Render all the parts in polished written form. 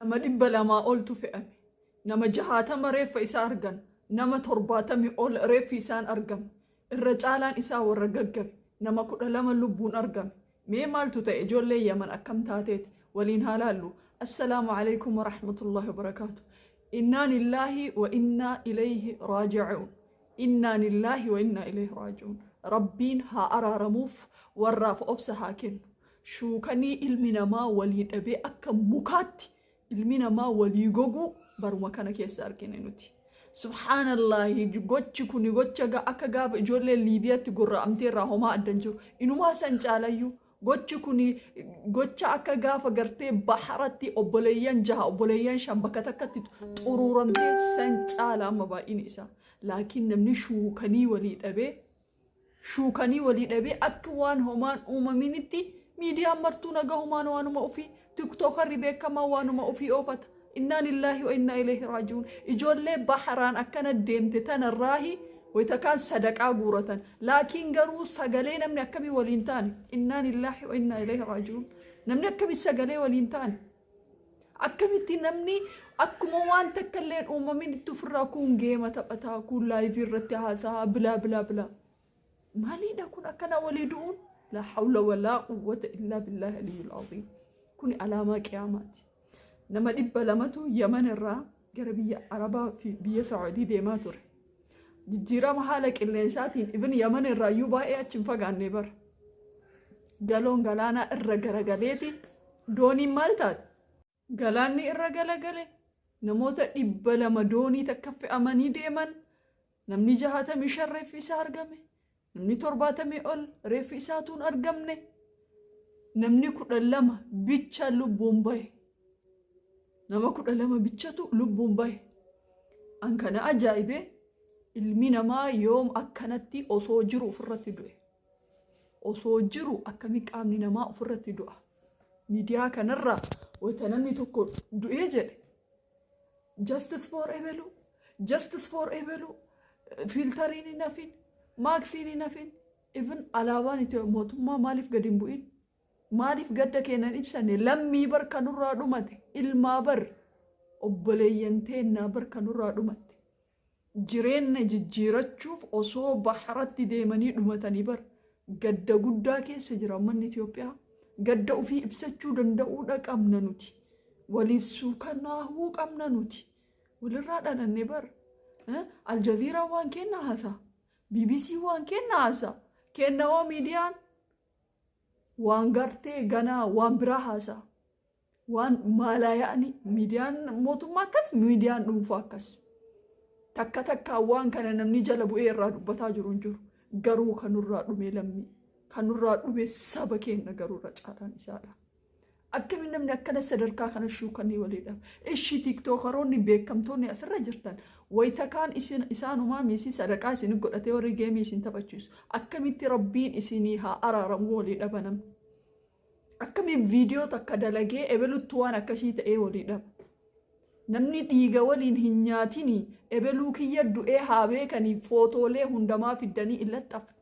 Nama 200 oltu fe'ame. Nama 60 reeffa isaa argan. Nama 70 ol reeffi isaan argame. Irra caalaan isaa warra gaggabe. Nama 12 lubbuun argame. Mee maaltu ta'e, ijoollee Yaman akkam taateeti? Waliin haa laallu. Assalaamu alaikum warahmatullahi wabarakaatu. Innaa lillaahi wa innaa ilayhi raaji'uun. Innaa lillaahi wa innaa ilayhi raaji'uun. Rabbiin haa araaramuuf, warraaf obsa haa kennu. Shuukanii ilmi namaa walii dhabee akka mukaatti ilmi namaa walii goguu baruma kana keessa argine nuti. Subhaanallahi, gochi kuni gocha akka gaafa ijoollee Liibiyaatti gorra'amtee irraa homaa adda hin jiru. Inumaa san caalayyuu gochi kuni gocha akka gaafa gartee baharatti obboleeyyan jaha, obboleeyyan shan bakka takkatti xuruuramtee san caala amma baay'ini isaa. Laakiin namni shuukanii walii dhabee, shuukanii walii dhabee akka waan homaan uumaminitti miidiyaan martuu nagahumaan waanuma ofii, tiktookarri beekamaa waanuma ofii oofata. Innaa lillaahi wa innaa ilayhi raaji'uun. Ijoollee baharaan akkana deemte tanarraahi wayita kaan sadaqaa guuratan. Laakiin garuu sagalee namni akkamii waliin taane? Innaa lillaahi wa innaa ilayhi raaji'uun. Namni akkamii sagalee waliin taane? Akkamitti namni akkuma waan takka illee uumamin itti ofirraa kuun geema taphataa, kuun live irratti haasa'a, bilaa bilaa bilaa. Maaliidha kun akkana walii du'uun? Laa hawla walaa quwwata illaa billaahi aliyyul aziim. Kuni alaamaa qiyaamaati. Nama 200tu Yaman irraa gara biyya Arabaa fi biyya Saa'udii deemaa ture. Jijjiirama haala qilleensaatiin ibin Yaman irraa iyyuu baay'ee achi hin fagaanne bara. Galoon galaanaa irra garagaleeti dooniin maal taate? Galaanni irra galagale, namoota 200 doonii takka fe'amanii deeman, namni 65 reeffi isaa argame, namni 70 ol reeffi isaatuun argamne, namni 12 bicha lubbuun bahe. Nama 12 bichatu lubbuun bahe. An kana ajaa'ibee, ilmi namaa yoom akkanatti osoo jiru ofirratti du'e? Osoo jiru akkamii qaamni namaa ofirratti du'a? Miidiyaa kanarraa wayita namni tokko du'ee jedhe, "Justice for ebelu, justice for ebelu," filteriin hin hafin, maaksiin hin hafin, even alaabaan Itoophiyaa mootummaa maaliif gadi hin bu'in? Maaliif gadda keenan ibsanne? Lammii bar kanurraa dhumate, ilmaa bar, obboleeyyan teennaa bar kanurraa dhumatte. Jireenya jijjiirachuuf osoo baharatti deemanii dhumatanii bar. Gadda guddaa keessa jira uummanni Itoophiyaa. Gadda ofii ibsachuu danda'uudha qabna nuti. Waliif suukanaahuu qabna nuti. Walirraa dhalanne bar. Aljaziiraan waan kenna haasaa. BBC waan kenna haasaa. Kenna hoo miidiyaan waan gartee ganaa waan biraa haasaa. Waan maalaa yaa'anii miidiyaan mootummaa akkas, miidiyaan dhuunfaa akkas. Takka takkaan waan kana namni jala bu'ee irraa dubbataa jiru hin jiru. Garuu kanurraa dhume lammii. Kanurraa dhume saba keenya garuu irra caalaan isaadha. Akkamiin namni akkana sadarkaa kana shuukanii walii dhaba? Ishii tiktookaroonni beekamtoonni asirra jirtan wayita kaan isin isaanumaa miisii sadaqaa isin godhatee warri geemii isin taphachiisu. Akkamitti Rabbiin isinii haa araaramu walii dhaba namni? Akkamiin viidiyoo takka dalagee ebeluttu waan akkasii ta'ee walii dhaba? Namni dhiiga waliin hin nyaatini ebeluu kiyya du'ee haa beekanii footoolee hundamaa fiddanii hin laxxafne.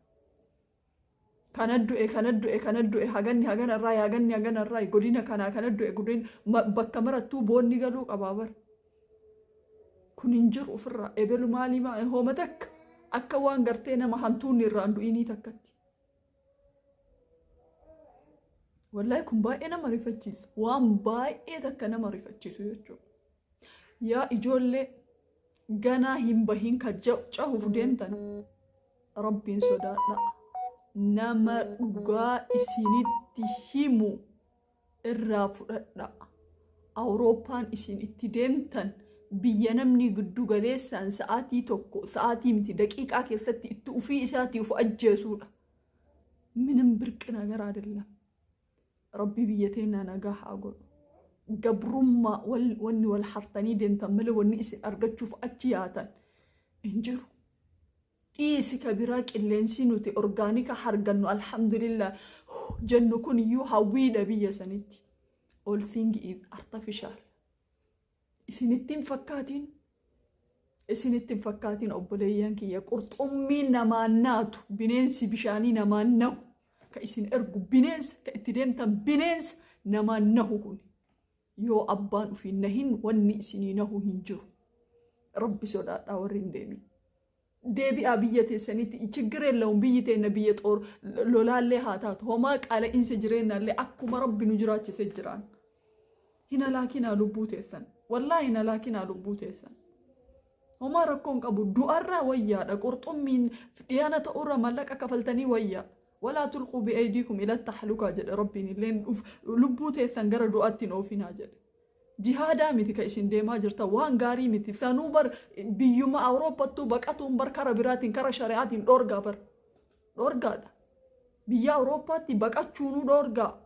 Kana du'e, kana du'e, kana du'e, haganni hagana irraa, haganni hagana irraa, godina kanaa kana du'e, godina bakka marattuu boonni galuu qabaa bara. Kun hin jiru ofirraa ebelu maalii maa hooma takka akka waan gartee nama hantuunni irraan du'inii takkatti. Wallahi kun baay'ee nama rifachiisa. Waan baay'ee takka nama rifachiisu jechuudha. Yaa ijoollee ganaa hin bahin ka cahuuf deemtan, Rabbiin sodaadhaa. Nama dhugaa isinitti himu irraa fudhadhaa. Awurooppaan isin itti deemtan biyya namni giddu galeessaan sa'aatii tokko, sa'aatii miti, daqiiqaa keessatti itti ufii isaatii uf ajjeesuudha. ምንም ብርቅ ነገር አይደለም. Rabbi biyya teennaa nagaa haa godhu. Gabrummaa wanni wal hartanii deemtan malee wanni isin argachuuf achi yaatan hin jiru. Dhiisi ka biraa, qilleensi nuti orgaanika hargannu, alhamdulillah jennu kun iyyuu hawwiidha biyya sanitti. All thing is artificial. Isinitti hin fakkaatiin. Isinitti hin fakkaatiin, obboleeyyan kiyya, qurxummiin namaan naatu, bineensi bishaanii namaan nahu, ka isin ergu bineensa, ka itti deemtan bineensa namaan nahu kun. Yoo abbaan ufii nahin wanni isinii nahu hin jiru. Rabbi sodaadhaa, warri hin deemin. Deebi'aa biyya teessanitti. Chiggir yeella'uun biyyi teenna biyya xoor lolaallee haa taatu, homaa qaala'insa jireenyaallee akkuma Rabbi nu jiraachise jiraan. Hin halaakinaa lubbuu teessan. Wallaahi, hin halaakinaa lubbuu teessan. Homaa rakkoon qabu, du'arraa wayyaadha. Qurxummiin dhiyaana ta'urra mallaqa kafaltanii wayyaa. "Walaa tulquu bi'aydiikum ila tahlukaa" jedhe Rabbiin illeen. Lubbuu teessan gara du'aatti hin oofinaa jedhe. Jihaadaa miti ka isin deemaa jirtan, waan gaarii miti. Sanuu bar biyyuma Awurooppattuu baqatuun bar kara biraatiin, kara shari'aatiin dhoorgaa bar. Dhoorgaadha. Biyya Awurooppaatti baqachuunuu dhoorgaa.